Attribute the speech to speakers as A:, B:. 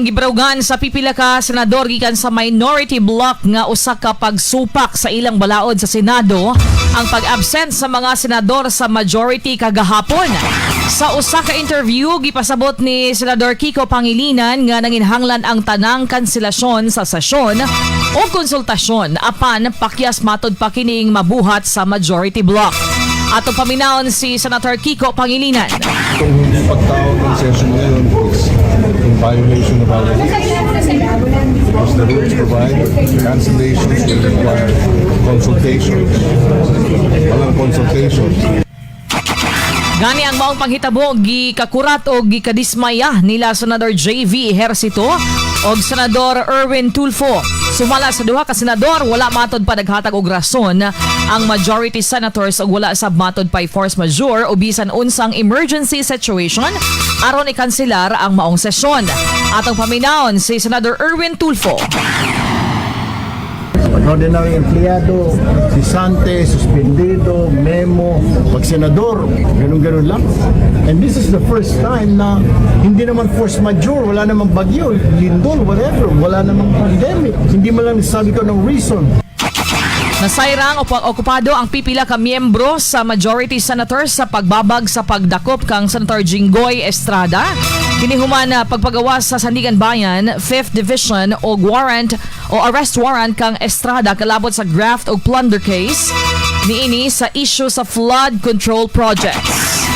A: Gibarugan sa pipila ka senador gikan sa minority bloc nga usa ka pagsupak sa ilang balaod sa Senado ang pag-absent sa mga senador sa majority kagahapon. Sa usa ka interview, gipasabot ni Senador Kiko Pangilinan nga nanginhanglan ang tanang kanselasyon sa sesyon o konsultasyon, apan pakyas matod pa kining mabuhat sa majority bloc. Ato paminawon si Senator Kiko Pangilinan.
B: Kung hindi pagtawag ng session ngayon is in violation of our rules. Because the rules provide cancellations will require consultation. Walang consultation.
A: Gani ang maong panghitabo gikakurat o gikadismaya nila Senador JV Ejercito og Senador Erwin Tulfo. Sumala sa duha ka senador, wala matod pa naghatag og rason ang majority senators ug wala sab matod pay force majeure o bisan unsang emergency situation aron ikanselar ang maong sesyon. Atong paminawon si Senador Erwin Tulfo.
C: Pag ordinary empleyado, sisante, suspendido, memo, pag senador, ganun-ganun lang. And this is the first time na hindi naman force majeure, wala namang bagyo, lindol, whatever, wala namang pandemic. Hindi man lang nagsabi ko ng reason.
A: Nasayrang okupado ang pipila ka miyembro sa majority senators sa pagbabag sa pagdakop kang Senator Jinggoy Estrada. Kini human na pagpagawas sa Sandiganbayan, 5th Division og warrant o arrest warrant kang Estrada kalabot sa graft og plunder case niini sa issue sa flood control projects.